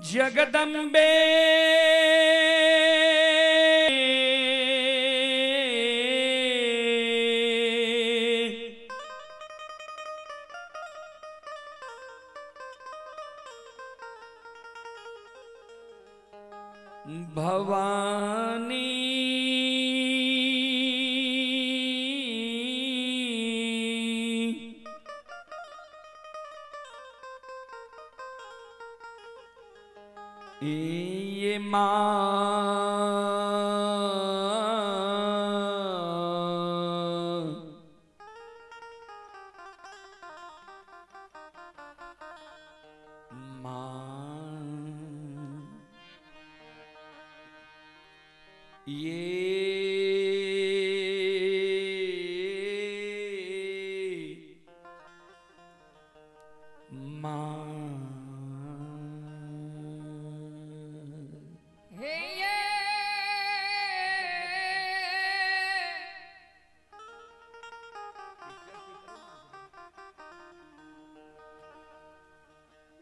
जगदम्बे भवानी ये माँ माँ ये माँ। हे ये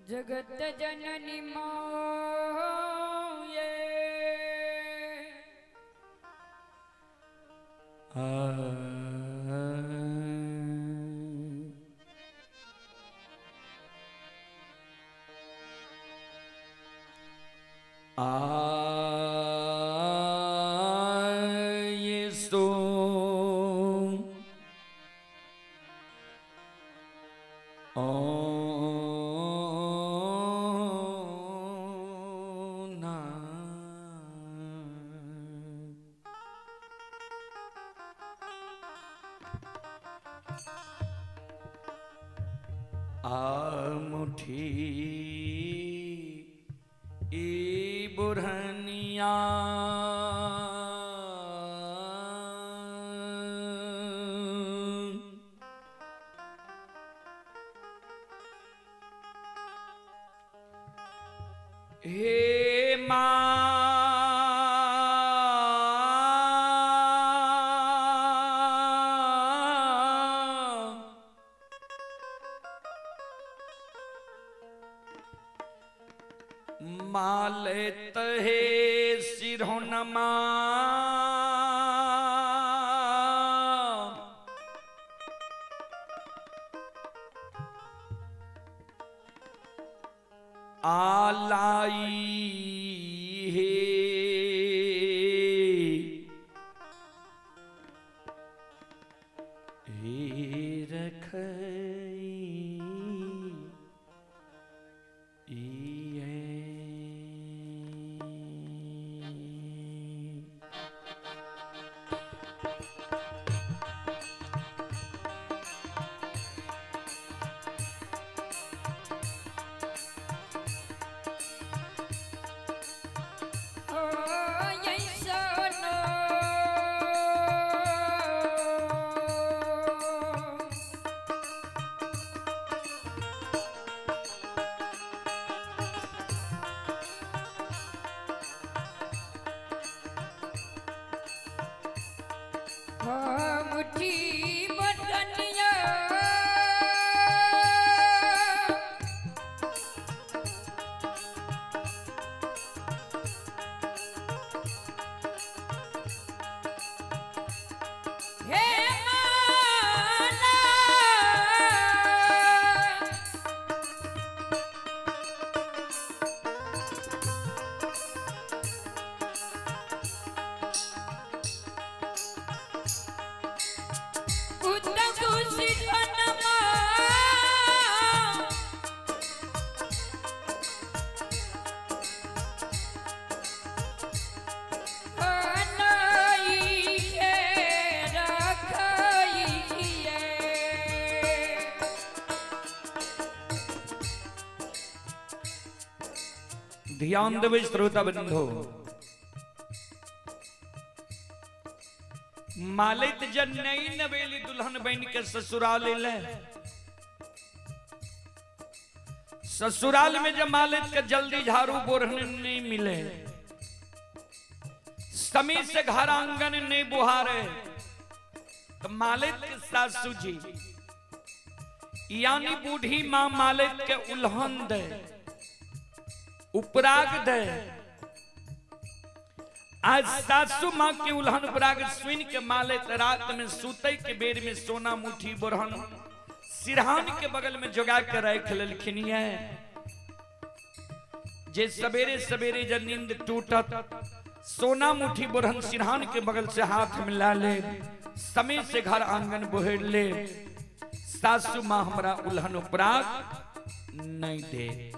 जगत जननी माये आ ये सो ओ ना आ मुठी ई बुरहनिया हे माँ मालत हे सिरहुनमा आलाई हे हे रखई ये। ओ यही सोनो मुठी बटनिया हे माना उतगुसिधनमा अनाई हे रखई ध्यान देवे श्रोता बंधु, मालित जन नई नवेली दुल्हन बन के ससुराल ले, ससुराल में जब मालित के जल्दी झाड़ू बोरहन नहीं मिले, समय से घर आंगन नहीं बुहारे, तो मालित के सासू जी यानी बूढ़ी मां मालित के उल्हन दे उपराग दे। आज सासू माँ के उल्हन उपराग सुन के माले रात में सुतै के बेर में सोना मुट्ठी बोरहन सिरहान के बगल में जोगा के रख लेलखिन है। जे सवेरे सवेरे जब नींद टूटत सोना मुट्ठी बोरहन सिरहान के बगल से हाथ मिला ले, समय से घर आंगन बोहेर ले, सासू माँ हमरा उल्हन उपराग नहीं दे।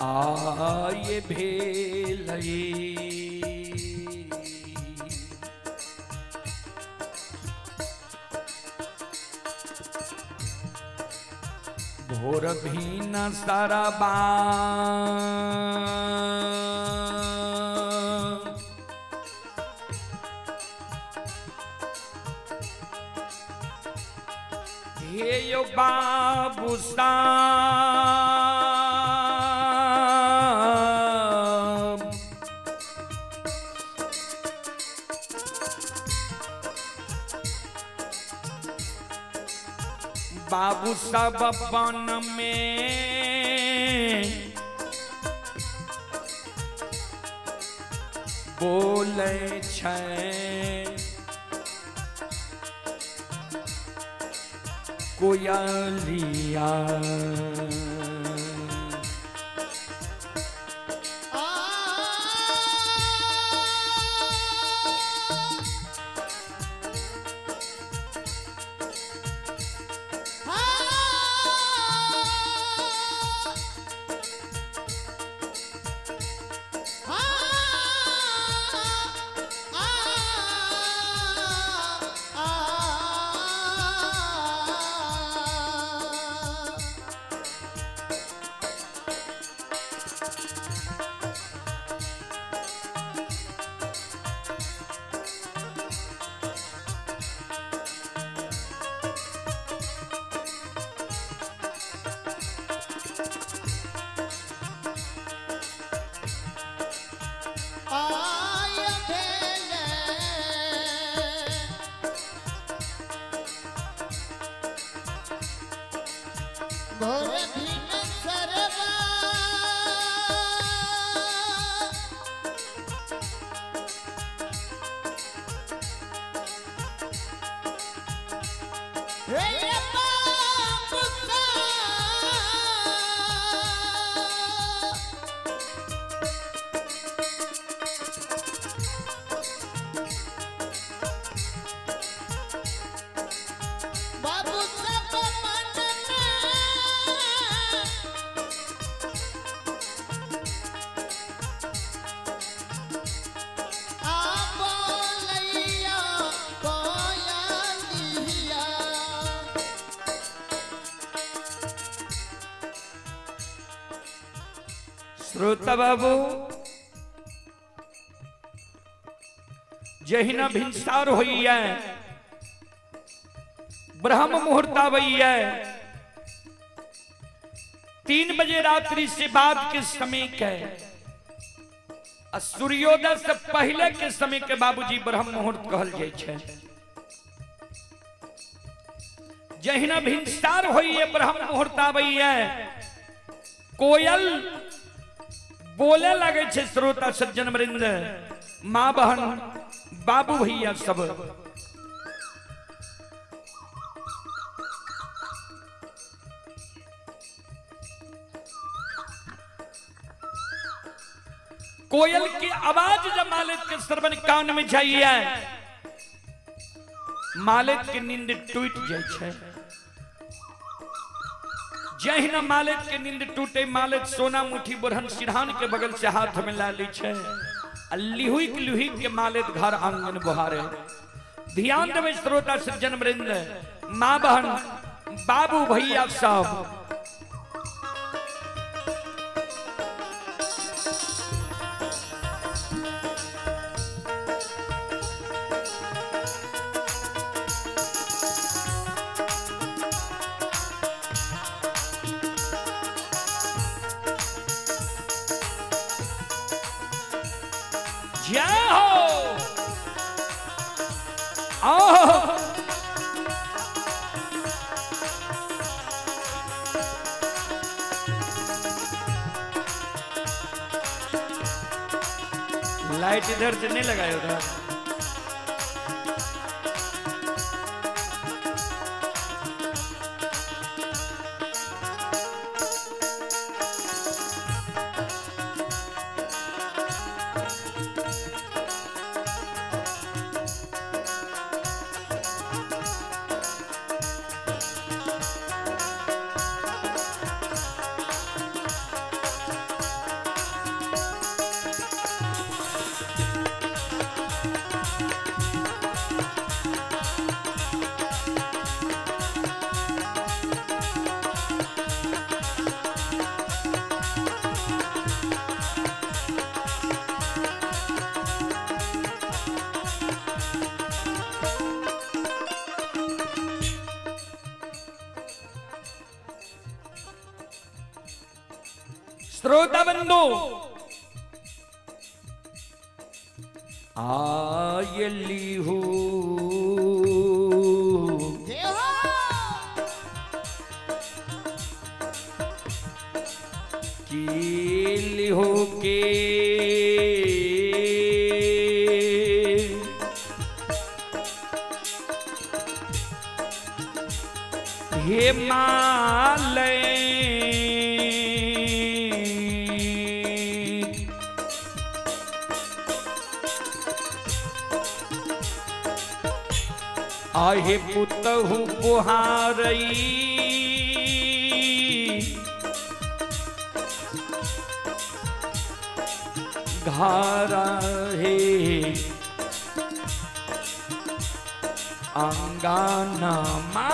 आये भेलई भोर भी न सरबा हे यो बाबू साहब, बाबू सब अपन में बोले छै कोयलिया। आय भेले भोर भिन सरबा हे बाबू साहब। बाबू सब मन में आ बोलैया कोयलिया। श्रोता बाबू, जहिना भिनसार होइए, ब्रह्म मुहूर्त आबैये, 3 बजे रात्रि से बाद के समय के आ सूर्योदय से पहले के समय के बाबूजी ब्रह्म मुहूर्त कहल जाइ छै। जहिना भिनसार होइए, ब्रह्म मुहूर्त आबैये, कोयल बोले लगे छै। श्रोता सज्जन वृंद, माँ बहन बाबू भैया सब, कोयल की आवाज जब मालिक के श्रवण कान में जाइए, मालिक के नींद टूट जाइ छै। जहिना मालिक के नींद टूटे, मालिक सोना मुट्ठी बोरहन सिरहान के बगल से हाथ में ला ली छै आ लिहुक लिहुक के मालिक घर आंगन बुहारे। ध्यान देवे श्रोता सज्जन वृंद, माँ बहन बाबू भैया सब, जय हो। आओ लाइट इधर से नहीं लगाए उधर। श्रोता बंधु आयली हूँ जय हो। कीली हो के हिमालय आहे पुतहु बुहारई घारा हे अंगाना मा।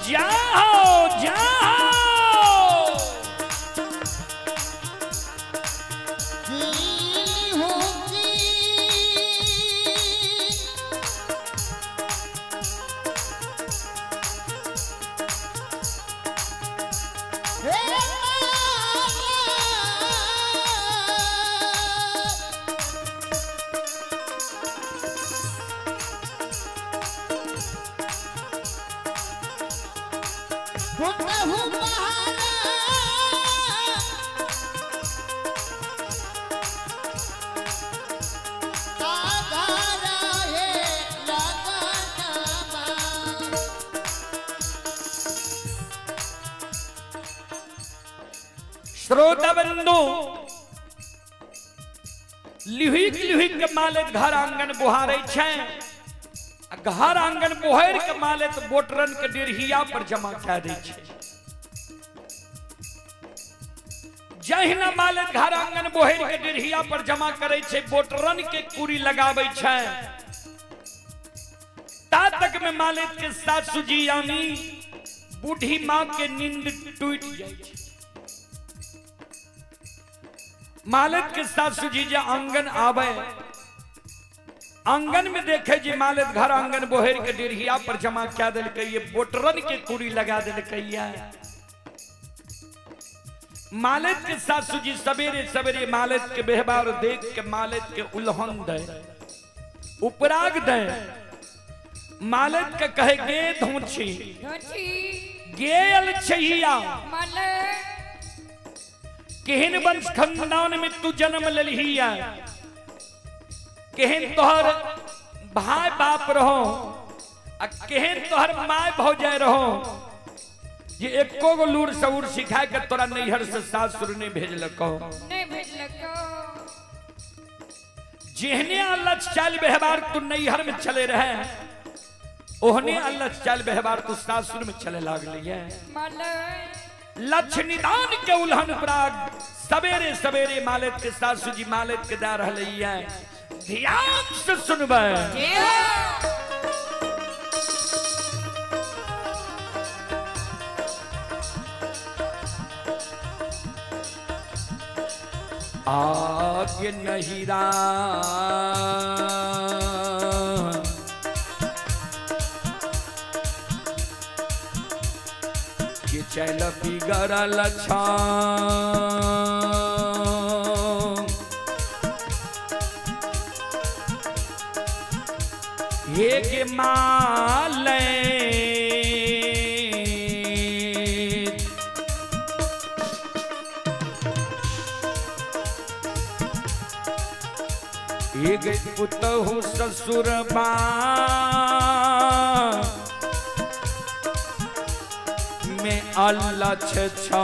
जाओ जाओ। श्रोता बंधु लिहुक लिहुक के मालिक घर आंगन बुहारे छै। घर आंगन बुहार के मालिक बोटरन के डेरहिया पर जमा कए दै छै। जहिना मालिक घर आंगन बुहार के डेरहिया पर जमा करे छै, बोटरन के कुरी लगाबै छै। ता तक में मालिक के सासू जी यानी बूढ़ी माँ के नींद टूट जाइ छै। मालिक के सासू जी जे आंगन आवे, आंगन में देखे जी मालिक घर आंगन बोहेर के डेरहिया पर जमा क्या दिलकै, ये बोटरन के कुरी लगा दिलकै। मालिक के सासू जी सवेरे सवेरे मालिक के व्यवहार देख के मालिक के उल्हन दे। उपराग दे मालत के कहे गे धोछी धोछी गेल छैया मल केहन वंश खानदान में तू जन्म लेलहिया, केहन तोहर भाई बाप रहो आ केहन तोहर my भौजाई रहो जे एको गो लूर सऊर सिखा के तोरा नैहर से सासुर नहीं भेजलको। नहीं भेजलको। जेहने अल्लाह चाल व्यवहार तू नैहर में चले रहे ओहने अल्लाह चाल व्यवहार तू सासुर में चले लागलिए। लक्ष्य निदान के उल्हन प्राग सवेरे सवेरे मालिक के सासू जी मालिक के दा रहलिए। ध्यान से सुनबे। आगे नहिरा के चल बिगड़ल छा हे गे माले एक पुतहु ससुर बा में अल्लाह छ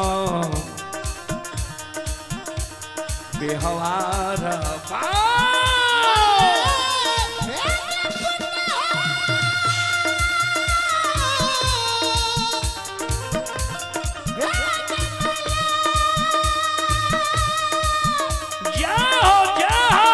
बेहवार बा। जय हो जय हो।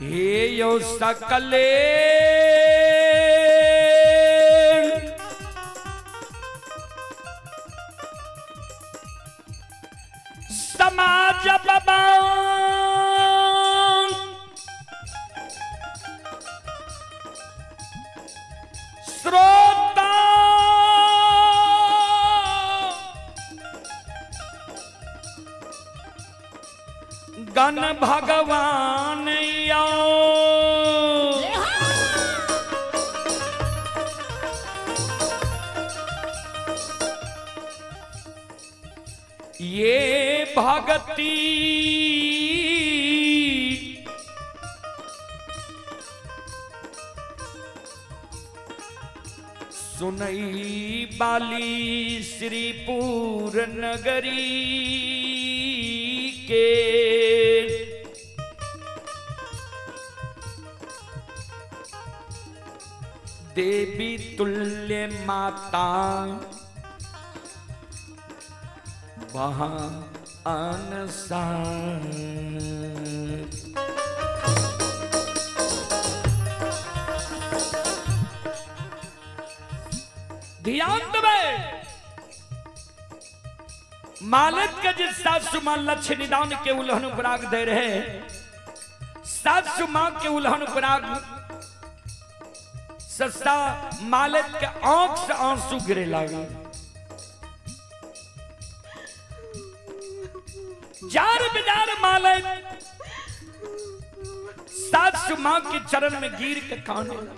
हे यो सकले समाज बाबा श्रोता गण भगवान यो ये भगती सुनई बाली श्रीपुर नगरी के देवी तुल्य माता वहाँ अनसार। ध्यान देबै। मालिक के जे सासु माँ लक्ष्य निदान के उल्हन उपराग दे रहे, सासु माँ के उल्हन उपराग सस्ता मालिक के आंख से आंसू गिरे लागे। जार बिजार मालिक सासु माँ के चरण में गिर के काने लगा।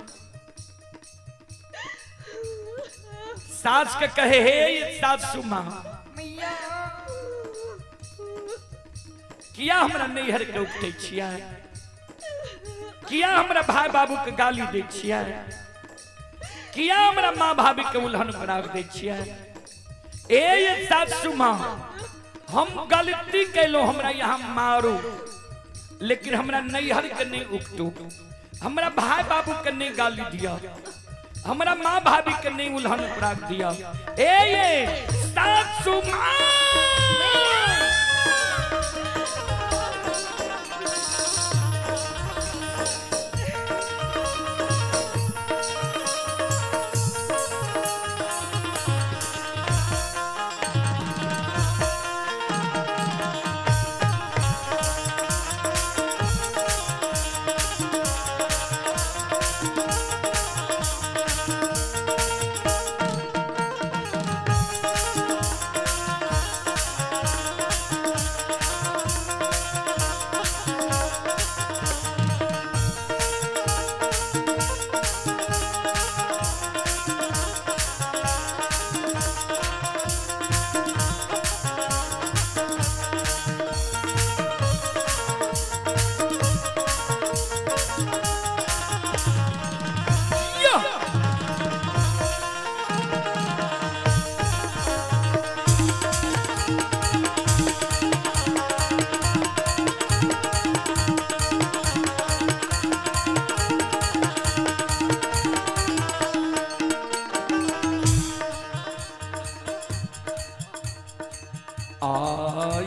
सास के कहे हे सासु माँ, किया हमरा नैहर के उपटै छियै, किया हमरा भाई बाबू के गाली दै छियै, किया हमरा माँ भाभी के उल्हन बना दै छियै। ए सासु माँ, हम गलती कैलो, हमरा यहाँ मारू, लेकिन हमरा नैहर के नहीं उकटू, हमरा भाई बाबू के नहीं गाली दिया, हमरा माँ भाभी के नहीं उल्हन उपराग दिया। ए सासु माँ,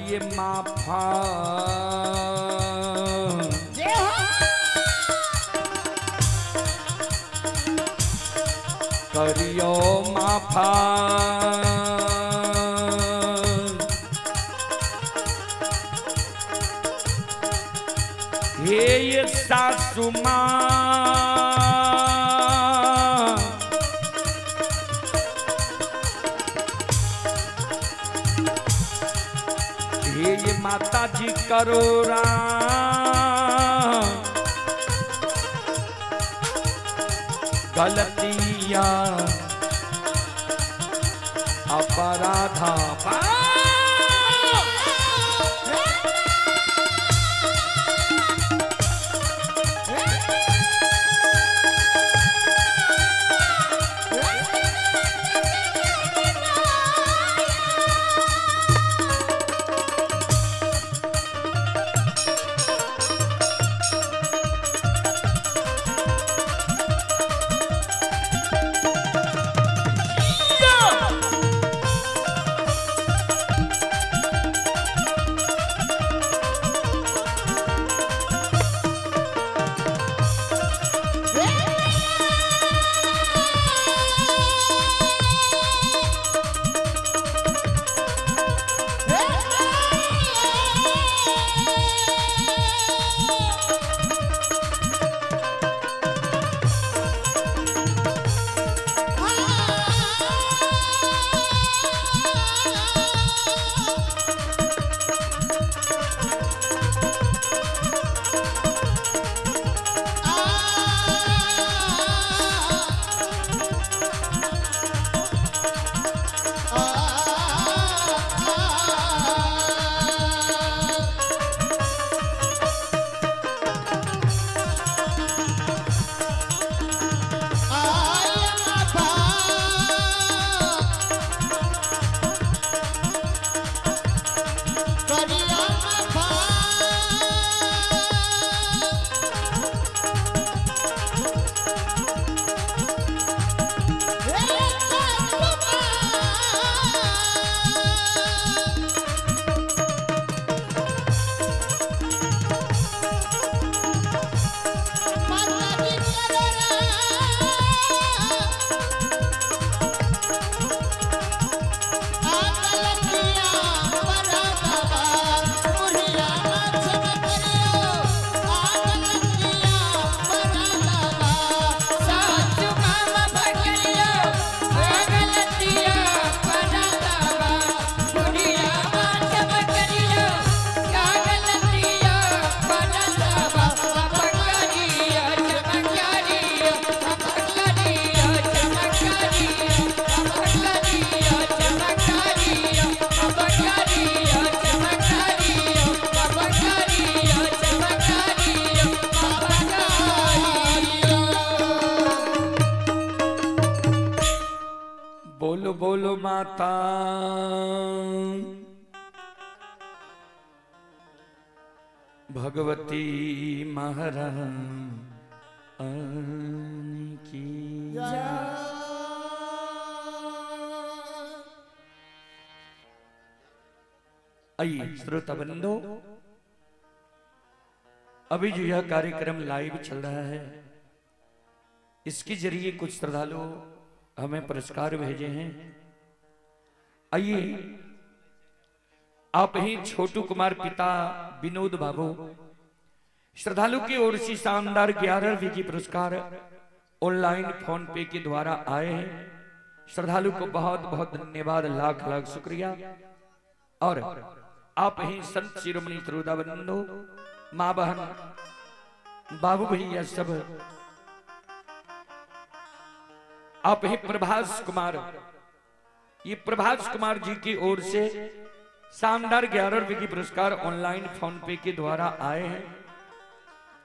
ये माफा करियो माफा, हे ये सासु माँ, हे ये माता जी करो राम, गलतियां अपराधा माता भगवती महारानी की। आइए श्रोता बंधु, अभी जो यह कार्यक्रम लाइव चल रहा है, इसके जरिए कुछ श्रद्धालु हमें पुरस्कार भेजे हैं। आइए आप ही छोटू कुमार पिता विनोद बाबू श्रद्धालु की ओर से शानदार 11 रुपये की पुरस्कार ऑनलाइन फोन पे के द्वारा आए हैं। श्रद्धालु को बहुत बहुत धन्यवाद, लाख लाख शुक्रिया। और आप ही संत शिरोमणि श्रोता बंधु, माँ बहन बाबू भैया सब, आप ही प्रभास कुमार, ये प्रभास कुमार जी की ओर से शानदार 11 रुपये की पुरस्कार ऑनलाइन फोन पे के द्वारा आए हैं।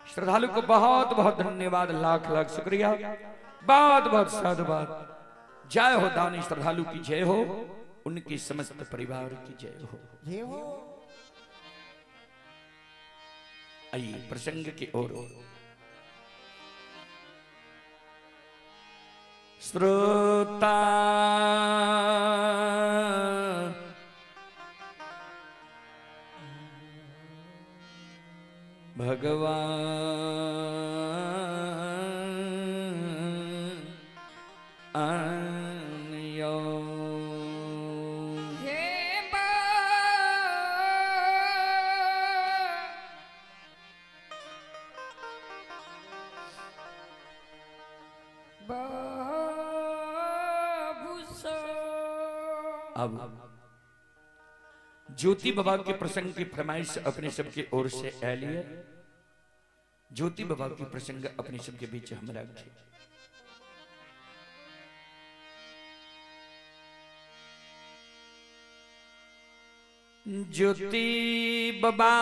श्रद्धालु को बहुत बहुत धन्यवाद, लाख लाख शुक्रिया, बहुत बहुत साधुवाद। जय हो दानी श्रद्धालु की जय हो, उनकी समस्त परिवार की जय हो। जय हो। आइए प्रसंग की ओर। श्रोता भगवान आनियो। हे बाबू सो। अब ज्योति बाबा के प्रसंग की फरमाइश अपने सबके ओर से आली है। ज्योति बाबा के प्रसंग अपने सबके बीच हम रखे। ज्योति बाबा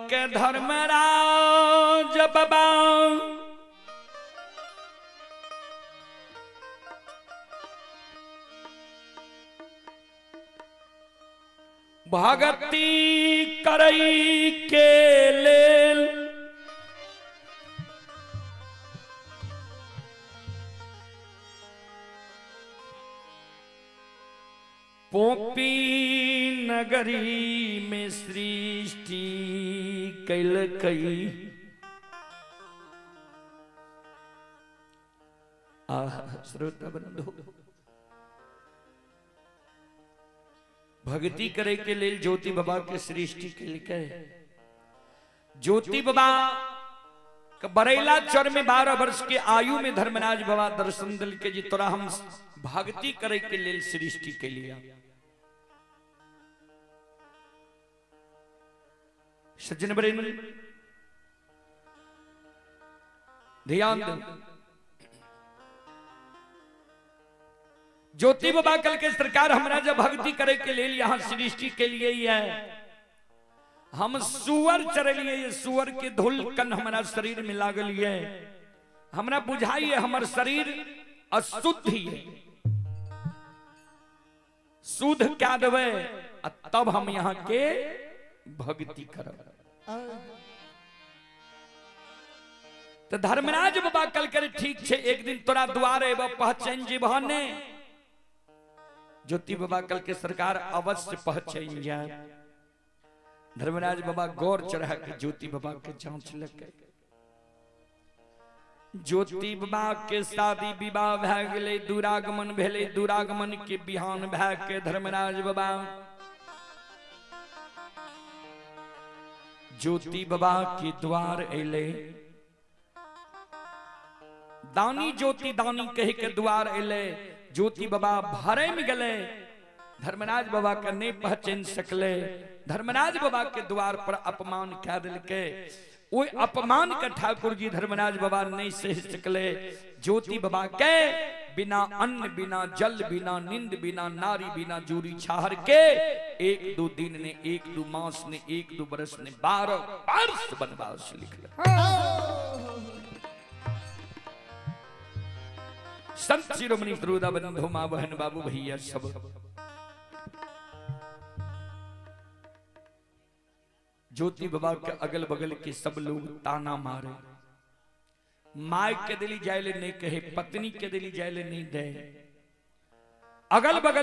के धर्मराज बाबा भगती करई के लेल पोपी नगरी में सृष्टि कैलकई। आह श्रोता बंधु, भक्ति करे के लेल ज्योति बाबा के सृष्टि केलकै। ज्योति बाबा बरेला चर में 12 वर्ष के आयु में धर्मराज बाबा दर्शन दिल के जी तोरा हम भक्ति करे के लेल सृष्टि के लिया। सज्जन बरेन ध्यान दो। ज्योति बाबा कल के सरकार हमरा जब भक्ति करे के लेल यहाँ सृष्टि के लिए ही है। हम सुअर चरलिए, ये सुअर के धूल कन हमारा शरीर में लागल है। हमरा बुझाई है हमर शरीर अशुद्ध ही है, शुद्ध क्या देवे तब हम यहाँ के भक्ति करब। तो धर्मराज बाबा कल करे ठीक छे, एक दिन तोरा द्वार एब पहचान जीबह ने। ज्योति बाबा कल के सरकार अवश्य पहचान जाए। धर्मराज बाबा गौर चढ़ा के ज्योति बाबा के जांच लगे। ज्योति बाबा के शादी विवाह भए गेलै, दुरागमन भेलै। दुरागमन के बिहान भए के धर्मराज बाबा ज्योति बाबा के द्वार अयलै। दानी ज्योति दानी कह के द्वार अयलै। ज्योति बाबा भरम गेलै, धर्मराज बाबा के नहीं पहचान सकले। धर्मराज बाबा के द्वार पर अपमान कह दिलकै। ओहि अपमान के ठाकुर जी धर्मराज बाबा नहीं सह सकले। ज्योति बाबा के बिना अन्न बिना जल बिना निंद बिना नारी बिना जूरी छाहर के 1-2 दिन ने 1-2 मास ने 1-2 बरस ने 12 वर्ष वनवास लिखल। संत शिरोमणि श्रोता बंधु माँ बहन बाबू भैया सब, ज्योति बाबा के अगल बगल के सब लोग ताना मारे, माय के दिली जायले नहीं कहे, पत्नी के दिली जायले नहीं दे, अगल बगल